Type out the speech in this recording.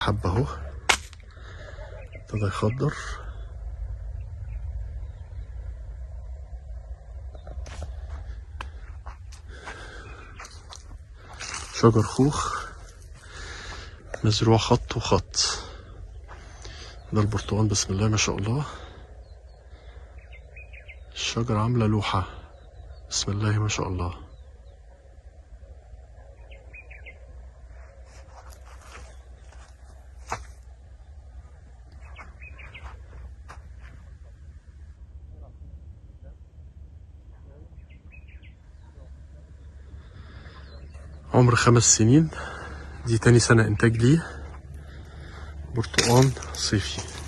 حبة اهو ابتدى يخضر. شجر خوخ مزروع خط وخط. ده البرتقال بسم الله ما شاء الله. الشجرة عاملة لوحة بسم الله ما شاء الله. عمر 5 سنين، دي تاني سنة إنتاج ليه. برتقان صيفي.